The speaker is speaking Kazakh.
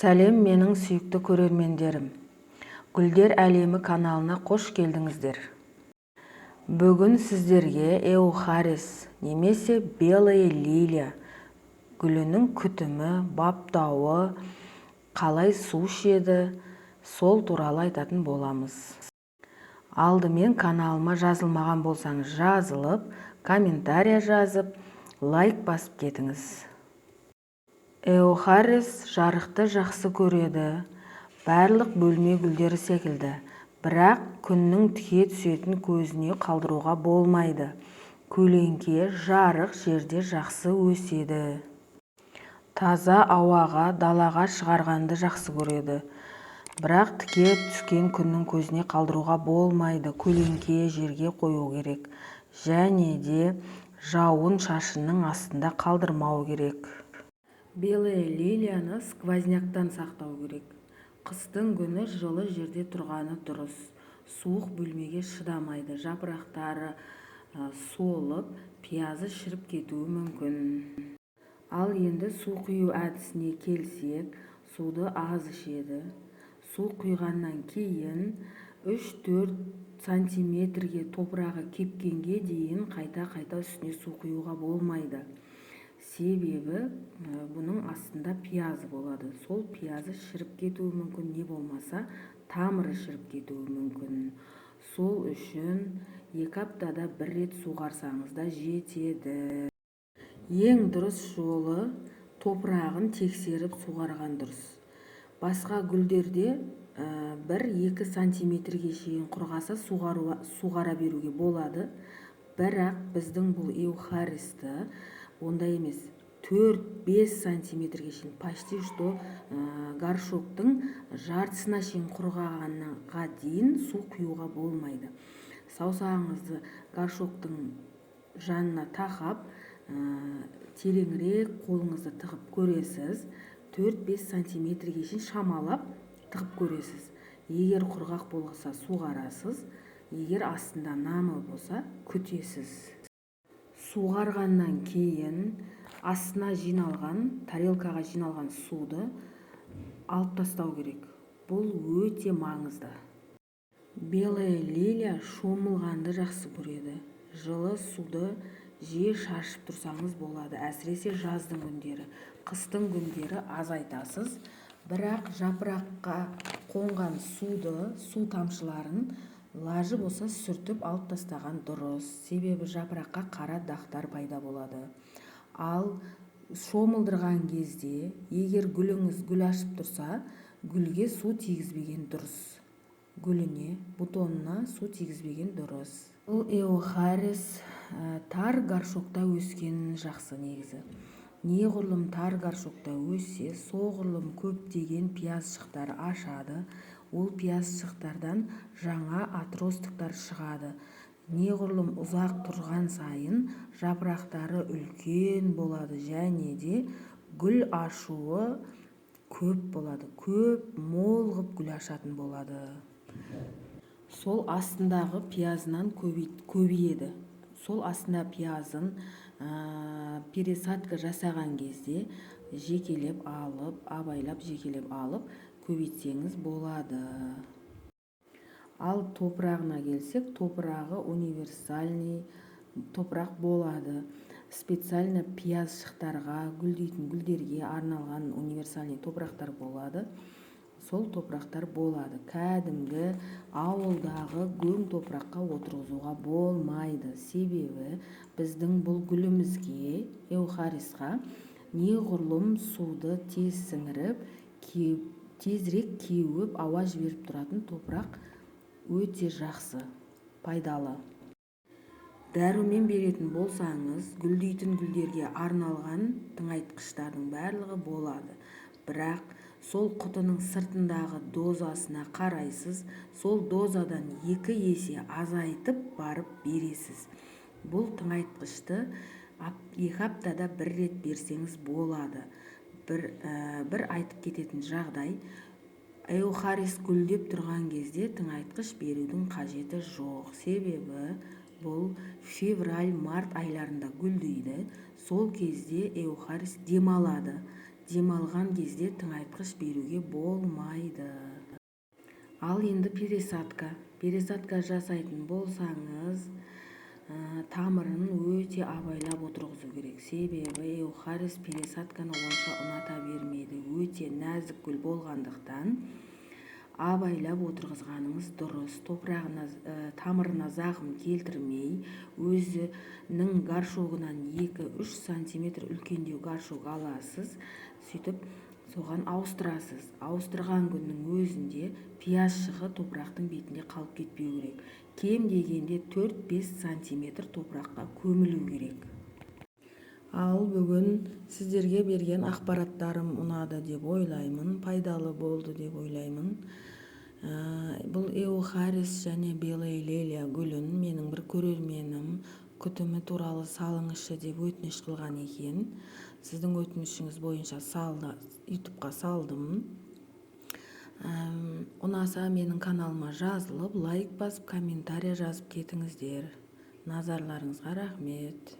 Сәлем, менің сүйікті көрермендерім! Гүлдер әлемі каналына қош келдіңіздер! Бүгін сіздерге эухарис немесе белая лилия гүлінің күтімі, баптауы, қалай су ішеді, сол туралы айтатын боламыз. Алдымен каналыма жазылмаған болсаңыз, жазылып, комментария жазып, лайк басып кетіңіз. Эухарис жарықты жақсы көреді, барлық бөлме гүлдері секілді, бірақ күннің тіке түсетін көзіне қалдыруға болмайды. Көлеңке, жарық жерде жақсы өседі. Таза ауаға, далаға шығарғанды жақсы көреді, бірақ тіке түскен күннің көзіне қалдыруға болмайды. Көлеңке жерге қою керек және де жауын-шашынның астында қалдырмау керек. Белая лилияны сквозняктан сақтау керек. Қыстың күні жылы жерде тұрғаны дұрыс. Суық бөлмеге шыдамайды, жапырақтары солып, пиязы шіріп кетуі мүмкін. Ал енді су құю әдісіне келсек, суды аз ішеді. Су құйғаннан кейін 3-4 сантиметрге топырағы кепкенге дейін қайта-қайта үстіне су құюға болмайды. Себебі бұның астында пиязы болады. Сол пиязы шіріп кетуі мүмкін, не болмаса тамыры шіріп кетуі мүмкін. Сол үшін 2 аптада бір рет суғарсаңыз да жетеді. Ең дұрыс жолы — топырағын тексеріп суғарған дұрыс. Басқа гүлдерде 1-2 сантиметрге шейін құрғаса, суғара беруге болады. Бірақ біздің бұл эухаристі ондай емес, 4-5 сантиметрге шейін, почти что горшоктың жартысына шейін құрғағанға дейін су құюға болмайды. Саусағыңызды горшоктың жанына тақап, тереңірек қолыңызды тығып көресіз. 4-5 сантиметрге шейін шамалап тығып көресіз. Егер құрғақ болса, суғарасыз, егер астында намы болса, күтесіз. Суғарғаннан кейін астына жиналған, тарелкаға жиналған суды алып тастау керек. Бұл өте маңызды. Белая лилия шомылғанды жақсы көреді. Жылы суды жиі шашып тұрсаңыз болады, әсіресе жаздың күндері. Қыстың күндері азайтасыз, бірақ жапыраққа қонған суды, су тамшыларын лажы болса сүртіп алып тастаған дұрыс, себебі жапыраққа қара дақтар пайда болады. Ал шомылдырған кезде, егер гүліңіз гүл ашып тұрса, гүлге су тигізбеген дұрыс. Гүліне, бутонына су тигізбеген дұрыс. Бұл эухарис тар горшокта өскен жақсы негізі. Неғұрлым тар горшокта өссе, соғұрлым көптеген пиязшықтар ашады. Ол пиязшықтардан жаңа отростоктар шығады. Неғұрлым ұзақ тұрған сайын жапырақтары үлкен болады және де гүл ашуы көп болады, көп, мол қып гүл ашатын болады. Сол астындағы пиязынан көбейеді. Сол астында пиязын пересадка жасаған кезде жекелеп алып, абайлап жекелеп алып көбейтсеңіз болады. Ал топырағына келсек, топырағы универсальный топырақ болады. Специально пиязшықтарға, гүлдейтін гүлдерге арналған универсальный топырақтар болады. Сол топырақтар болады. Кәдімгі ауылдағы көң топыраққа отырғызуға болмайды, себебі біздің бұл гүлімізге, эухарисқа, неғұрлым суды тез сіңіріп, тезірек кеуіп, ауа жіберіп тұратын топырақ өте жақсы, пайдалы. Дәрумен беретін болсаңыз, гүлдейтін гүлдерге арналған тыңайтқыштардың барлығы болады. Бірақ сол құтының сыртындағы дозасына қарайсыз. Сол дозадан 2 есе азайтып барып бересіз. Бұл тыңайтқышты 2 аптада бір рет берсеңіз болады. Бір айтып кететін жағдай: эухарис гүлдеп тұрған кезде тыңайтқыш берудің қажеті жоқ, себебі бұл февраль, март айларында гүлдейді. Сол кезде эухарис демалады. Демалған кезде тыңайтқыш беруге болмайды. Ал енді пересадка. Пересадка жасайтын болсаңыз, тамырын өте абайлап отырғызу керек, себебі эухарис пересадканы онша ұната бермейді. Өте нәзік гүл болғандықтан, абайлап отырғызғаныңыз дұрыс. Топырағына, тамырына зақым келтірмей, өзінің горшогынан 2-3 сантиметр үлкендеу горшок аласыз, сөйтіп соған ауыстырасыз. Ауыстырған күннің өзінде пиязшығы топырақтың бетінде қалып кетпеу керек, кем дегенде 4-5 сантиметр топыраққа көмілу керек. Ал бүгін сіздерге берген ақпараттарым ұнады деп ойлаймын, пайдалы болды деп ойлаймын. Бұл эухарис және белая лилия гүлін менің бір көрерменім күтімі туралы салыңызшы деп өтініш қылған екен. Сіздің өтінішіңіз бойынша салды, Ютубқа салдым. Ұнаса, менің каналыма жазылып, лайк басып, комментарий жазып кетіңіздер. Назарларыңызға рахмет.